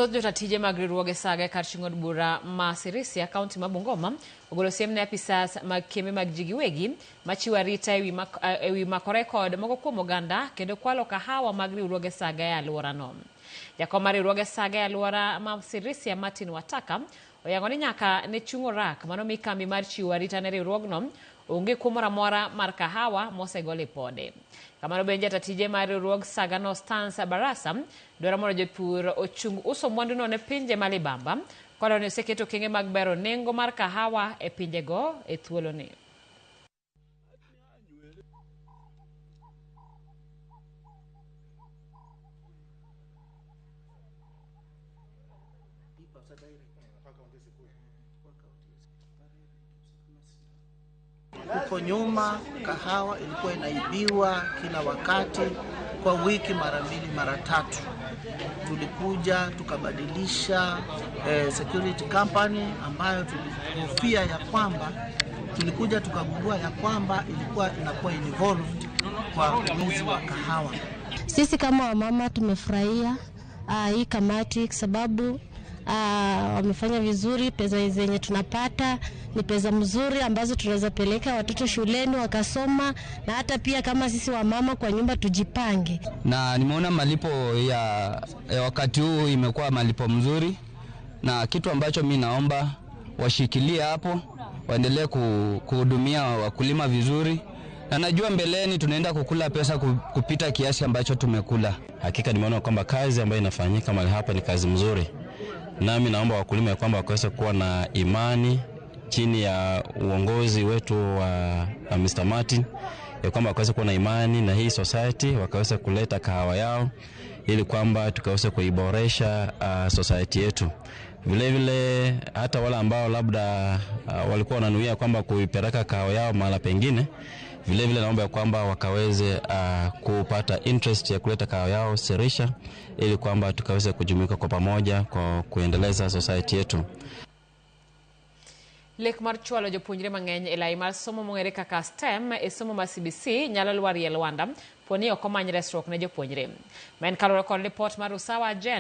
Thoth jota tije mag riwruoge saga e kar chung' od bura ma Sirisia, kaunti ma Bungoma, ogolo siem ne apisas mag kembe mag ji giwegi machiwo arita ewi makore kod moko kuom oganda kendo kwalo kahawa mag riwruoge saga e alworano. Jakom mar riwruoge saga e alwora ma Sirisia, Martin Wataka, oyango ni nyaka ne chung' orak manomi kambi mar chiwo arita ne riwruogno onge kuo moro amora mar kahawa mosego lipode. Kamano bende jata tije mar riwruog sagano Stans Barasa dwaro mondo jopur ochung uso mwanduno ne pinje ma libamba kodwaro ni oseket okenge mag bero nengo mar kahawa e pinjego e thuoloni. Huko nyuma kahawa ilikuwa inaibiwa kila wakati, kwa wiki mara mbili mara tatu. Tulikuja tukabadilisha security company ambayo tulihofia ya kwamba, tulikuja tukagundua ya kwamba ilikuwa inakuwa involved kwa wizi wa kahawa. Sisi kama wamama tumefurahia hii kamati kwa sababu wamefanya vizuri. Pesa zenye tunapata ni pesa mzuri ambazo tunaweza peleka watoto shuleni wakasoma, na hata pia kama sisi wamama kwa nyumba tujipange. Na nimeona malipo ya wakati huu imekuwa malipo mzuri, na kitu ambacho mi naomba washikilie hapo, waendelee kuhudumia wakulima vizuri, na najua mbeleni tunaenda kukula pesa kupita kiasi ambacho tumekula. Hakika nimeona kwamba kazi ambayo inafanyika mahali hapa ni kazi mzuri, nami naomba wakulima ya kwamba wakaweze kuwa na imani chini ya uongozi wetu wa Mr. Martin, ya kwamba wakaweze kuwa na imani na hii society, wakaweze kuleta kahawa yao ili kwamba tukaweze kuiboresha society yetu. Vile vile hata wale ambao labda walikuwa wananuia kwamba kuipeleka kahawa yao mahala pengine, vile vile naomba ya kwamba wakaweze kupata interest ya kuleta kahawa yao Serisha ili kwamba tukaweze kujumuika kwa pamoja kwa kuendeleza society yetu. Lek mar chwalo jopuonjre mang'eny e lai mar somo mong'ere kaka STEM e somo mar CBC nyalo lwarie lwanda poni ok omany resruok ne jopuonjre. Ma en kaluwore kod lipot mar Usawa Jen.